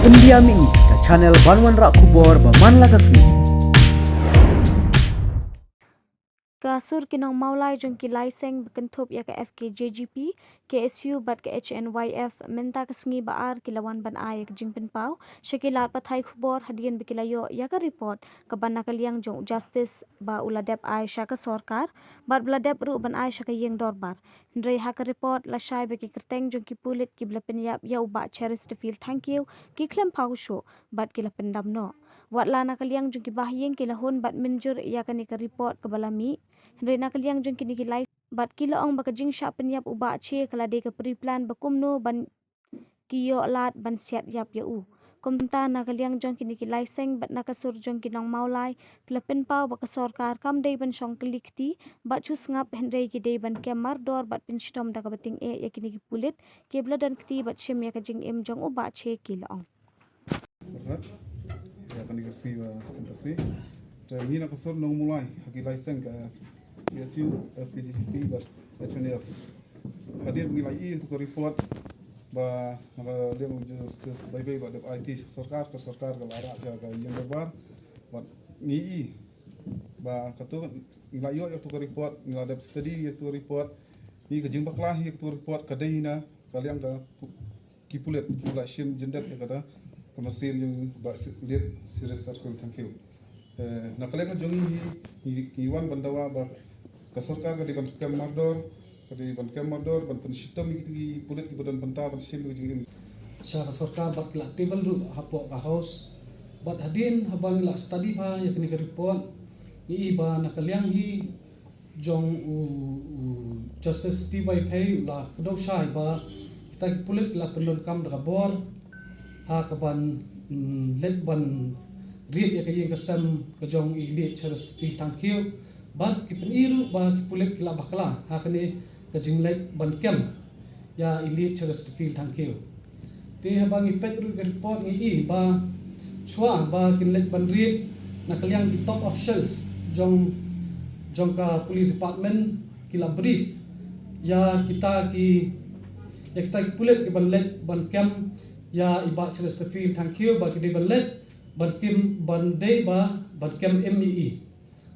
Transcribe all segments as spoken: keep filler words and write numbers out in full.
India Mini, ka channel ban wanrah khubor ba man la ka sngi. Ka sur ki nong Mawlai jong ki lai seng ba kynthup ïa ka F K J G P, K S U bad ka H N Y F mynta ka sngi ba ar ki la wan ban ai ïa ka jingpynpaw sha ki lad pathai khubor hadien ba ki la ïoh ïa ka report kaba na ka liang jong u Justice ba u la dep ai sha ka sorkar bad ba la dep ruh ban ai sha ka ïing dorbar. Hynrei ha ka report la shai ba ki kyrteng jong ki pulit kiba la pynïap ïa u Bah Cheristerfield Thangkhiew ki khlem paw shuh bad ki la pyndam noh. Wat la na ka liang jong ki bahaïing ki la hun bad mynjur ïa kane ka report kaba la mih, hynrei na ka liang jong kine ki lai bad ki la ong ba ka jingshah pynïap u Bah Che ka la dei ka pre-plan ba kumno ban ki ïoh lad ban siat ïap ïa u. Kumta na ka liang jong kine ki lai seng bad na ka sur jong ki nong Mawlai ki la pynpaw ba ka sorkar kam dei ban shong kylli kti bad shu sngap, hynrei ki dei ban kem mardor bad pynshitom da kaba tyngeh ïa kine ki pulit kiba la don kti bad shim ïa ka jingim jong u Bah Che, ki la ong. Rat. Ïa kane ka sngi ba kynta sngi. Te ngi na ka sur nong Mawlai ha ki lai seng ka K S U, F K J G P bad H N F. Hadien ngi la ïoh ïa ka report ba na ka liang u Justice Baibai ba dep ai ti sha sorkar, ka sorkar ka la rah sha ka ïing dorbar. Bad ngi i ba kato ngi la ïoh ïa ka report, ngi la dep study ïa ka report. Ngi ka jingbakla ïa ka report ka dei na ka liang ka pu-, ki pulit ki la shim jingdep ïa kata ka mynsiem jong Bah Cheristerfield Thangkhiew. Eh, na ka liang jong ngi, ngi, ngi wan ban dawa ba ka sorkar ka dei ban kem mardor, ka dei ban kem mardor, ban pynshitom ïa ki pulit kiba don bynta ban shim ïa ka jingim. Sha ka sorkar bad ki la table ruh hapoh ka House. Bad hadien haba ngi la study bha ïa kane ka report, ngi i ba na ka liang hi jong u, u Justice T Y Phei u la kdew shai ba kita ki pulit ki la pyndonkam da ka bor ha ka ban, mm, leit ban rit ïa ka ïing ka sem ka jong i Late Cheristerfield Thangkhiew. Bad ki pyni ruh ba ki pulit ki la bakla ha kane ka jingleit ban kem ïa i Late Cheristerfield Thangkhiew. Te haba ngi peit ruh ka report ngi i ba shuwa ba kin leit ban rit na ka liang ki top officials jong, jong ka police department ki la brief ïa kita ki, ïa kita ki pulit ki ban leit ban kem ïa i Bah Cheristerfield Thangkhiew ba ki dei ban leit ban kem, ban dei ba ban kem im ïa i.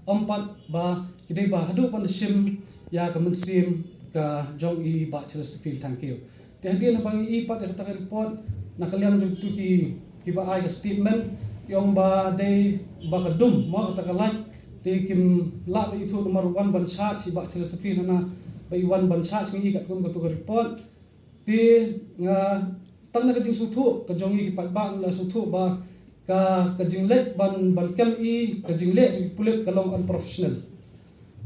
Ym pat ba ki dei ba haduh ban shim ïa ka mynsiem ka jong i Bah Cheristerfield Thangkhiew. Te hadien haba ngi i pat ïa kata ka report na ka liang jong kitu ki, kiba ai ka statement, ki ong ba dei ba ka dum mo kata ka light, te kim lah ba ithuh namar wan ban charge i Bah Cheristerfield hana ba i wan ban charge, ngi i katkum katu ka report. Te nga tang na ka jingsngewthuh ka jong ngi ki paidbah, ngi la sngewthuh ba ka, ka jingleit ban, ban kem i, ka jingleh jong ki pulit ka long unprofessional.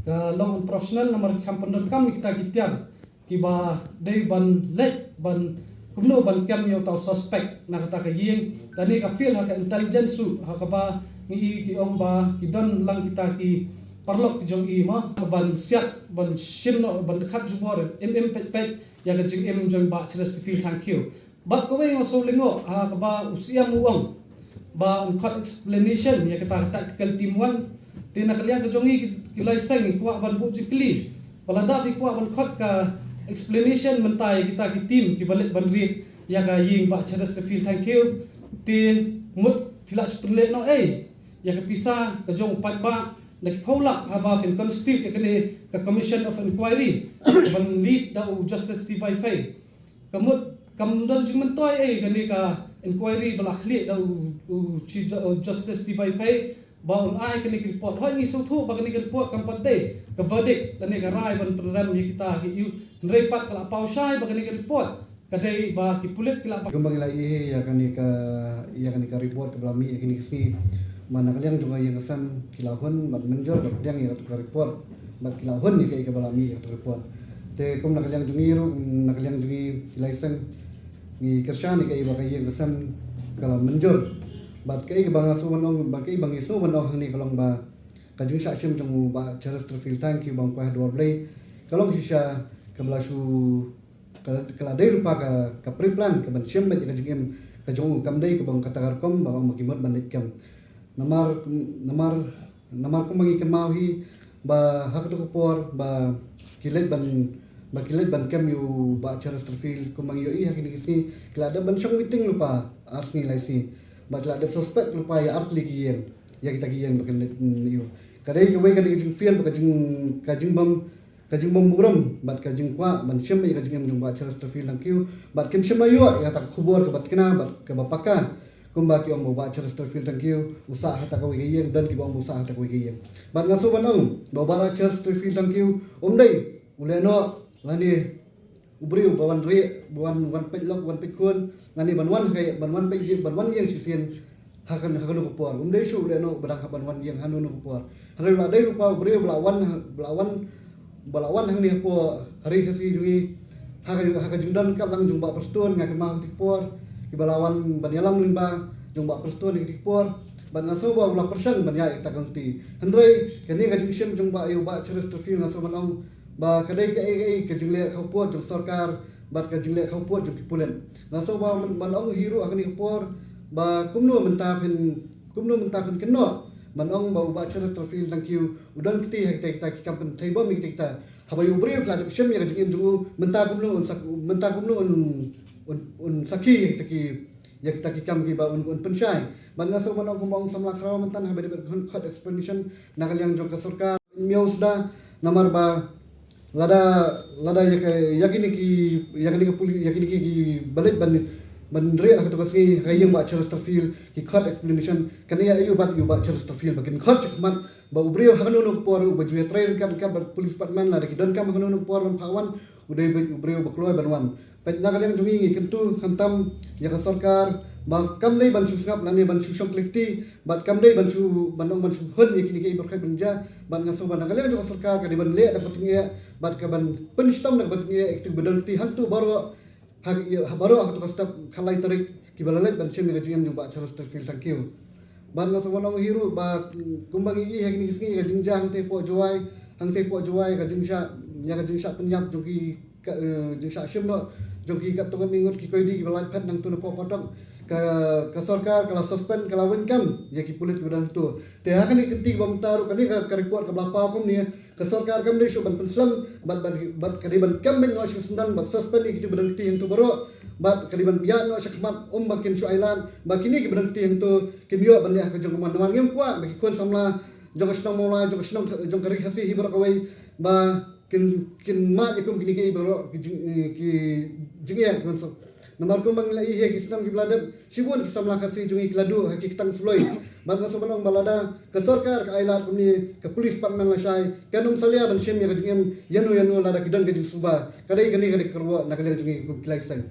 Ka long unprofessional namar ki kham pyndonkam ïa kita ki tiar kiba dei ban leit ban kumno ban kem ïa uta u suspect na kata ka ïing. Kane ka fail ha ka intelligence ruh ha kaba ngi i ki ong ba ki don lang kita ki paralok ki jong i ma ban siat ban shim noh ban khat jubor im im peit peit ïa ka jingim jong Bah Cheristerfield Thangkhiew. Bad kawei nga sngewlyngngoh ha kaba u Siem u ong ba un khot explanation ïa kata ka tactical team one. Te na ka liang ka jong ngi ki, ki lai seng ngi kwah ban buh jingkylli ba lada phi kwah ban khot ka explanation mynta ïa kita ki team kiba leit ban rit ïa ka ïing Bah Cheristerfield Thangkhiew, te mut phi lah shu pynleh noh ei ïa ka pisa ka jong u paidbah da ki phew lak haba phin constitute ïa kane ka Commission of Inquiry ban lead da u Justice T Y Phei. Ka mut kam don jingmyntoi ei kane ka inquiry ba la khlieh da u, u Chief Ju-, u Justice T Y Phei ba un ai kane ka report. Hooid ngi sngewthuh ba kane ka report kam pat dei ka verdict lane ka rai ban pynrem ïa kita ki ïu, hynrei pat ka la paw shai ba kane ka report ka dei ba ki pulit ki la ba. Kumba ngi la ïohi ïa kane ka, ïa kane ka report kaba la mih ïa kine ki sngi. Ba na ka liang jong ka ïing ka sem ki la hun bad mynjur bad pdiang ïa katu ka report. Bad ki la hun ïa kaei kaba la mih ïa katu ka report. Te kum na ka liang jong ngi ruh, na ka liang jong ngi ki lai seng, ngi kyrshan ïa kaei ba ka ïing ka sem ka la mynjur. Bad kaei kaba nga sngew ban ong, bad kaei ba ngi sngew ban ong hangne ka long ba ka jingshah shim jong u Bah Cheristerfield Thangkhiew ba un kwah ha duwar Blei ka long shisha kaba la shu ka, ka la dei ruh pa ka, ka pre-plan ka ban shim beit ïa ka jingim ka jong u, kam dei kaba ong kata ka rukom ba ong ba ki mut ban leit kem. Namar, namar, namar kumba ngi kynmaw hi ba ha katu ka por ba ki leit ban, Ba ki leit ban kem ïa u Bah Chesterfield, kumba ngi ïohi ha kine ki sngi ki la dep ban shong meeting lypa ar sngi lai sngi. Ba ki la dep suspect lypa ïa ar tylli ki ïing, ïa kita ki ïing ba kin leit, mm, ïa u. Ka dei kawei ka dei ka jingfian bad ka jing, ka jingbym, ka jingbym burom bad ka jingkwah ban shim ïa ka jingim jong u Bah Chesterfield Thangkhiew. Bad kim shym la ïoh ïa kata ka khubor kaba tikna bad kaba paka. Kumba ki ong ba u Bah Chesterfield Thangkhiew u sah ha kata kawei ka ïing, don kiba ong ba u sah ha kata kawei ka ïing. Bad nga sngewbha ban ong ba u Bah Chesterfield Thangkhiew um dei u leh noh lane u briew ba wan rieh, ba wan, wan peit lok, wan peit khun, lane ban wan ha, ban wan peit ïing, ban wan ïing shisien ha kan, ha kano ka por. Um dei shuh u leh noh ba dang hap ban wan ïing ha kano kano ka por. Hynrei u la dei lypa u briew ba la wan, ba la wan, ba la wan hangne hapoh ha ri Khasi jong ngi ha ka, ha ka jingdon katlang jong u Bah Prestone, nga kynmaw ha kata ka por kiba la wan ban ïalam lyngba jong u Bah Prestone ha kata ka por. Bad nga sngew ba u la pyrshang ban ïaid ïa kata ka lynti. Hynrei kane ka jingshim jong u Bah, ïa u Bah Chesterfield, nga sngew ban ong ba ka dei kaei kaei ka jingleh khawpud jong sorkar bad ka jingleh khawpud jong ki pulit. Nga sngew ba man, man ong hi ruh ha kane ka por ba kumno mynta phin, kumno mynta phin kynnoh ban ong ba u Bah Chesterfield Thangkhiew u don kti ha kita, kita ki kam pynthei bom ïa kita, kita. Haba ïa u briew ka la dep shim ïa ka jingim jong u, mynta kumno un sak, mynta kumno un, un, un sakhi ïa kita ki, ïa kita ki kam kiba un, un pynshai. Bad nga sngew ban ong kumba ong samla khraw mynta haba dei ban khot explanation na ka liang jong ka sorkar. Miaw suda, namar ba lada, lada ïa ka, ïa kine ki, ïa kine ki puli, ïa kine ki, ki ba leit ban, ban rieh ha katu ka sngi ha ïing Bah Chesterfield ki khot explanation, kan ïa ïa u bat ïa u Bah Chesterfield ba kin khot shakhmat ba u briew ha kano kano ka por uba ju ïatrei ryngkat ryngkat bad police department, lada ki donkam ha kano kano ka por ban phah wan, u dei u briew ba kloi ban wan. Peit na ka liang jong ngi ngi kyntu khamtam ïa ka sorkar ba kam dei ban shu sngap lane ban shu shong kylli kti, bad kam dei ban shu, ban ong ban shu hun ïa kine kiei ba khreh ban jia. Bad nga sngew ba na ka liang jong ka sorkar ka dei ban leh da ka bteng eh bad ka ban pynshitom da ka bteng eh ïa kitu ba don kti hangtu baroh, ha, ïa, ha baroh ha katu ka step khatlai tarik kiba la leit ban shim ïa ka jingim jong u Bah Chesterfield Thangkhiew. Bad nga sngew ban ong hi ruh ba, mm, kumba ngi ïohi ha kine ki sngi ka jingjia hangtei hapoh Jowai, hangtei hapoh Jowai ka jingshah, ïa ka jingshah pynïap jong ki ka, eh, jingshah shim noh jong ki katto katne ngut ki koidi kiba la phet nangtu napoh Patok. Ka, ka sorkar ka la suspend, ka la weng kam ïa ki pulit kiba don hangtu. Te ha kane ka kynti kaba mynta ruh kane ka, ka report kaba la paw kumne, ka sorkar kam dei shuh ban pynslem bad, bad, bad ka dei ban kem beit noh sha syndon bad suspend ïa kitu ba don kti hangtu baroh. Bad ka dei ban pynïaid noh shakhmat, um ba kin shu ailad ba kine kiba don kti hangtu kin ïoh ban leh ha ka jong ka mon. Namar ngim kwah ba ki khun samla jong ka shnong Mawlai, jong ka shnong, jong ka ri Khasi hi baroh kawei ba kin, kin mad ïa kum kine kiei baroh ki jing, eh, ki jingeh ki ban suk. Namar kumba ngi la ïohi ha ki snem kiba la dep, shibun ki samla Khasi jong ngi ki la duh ha ki ktang suloi. Bad nga sngew ban ong ba lada ka sorkar ka ailad kumne, ka police department lashai kan ym salia ban shim ïa ka jingim ïano ïano lada ki don ka jingsuba. Ka dei kane ka dei ka kyrwoh na ka liang jong ngi kum ki lai seng.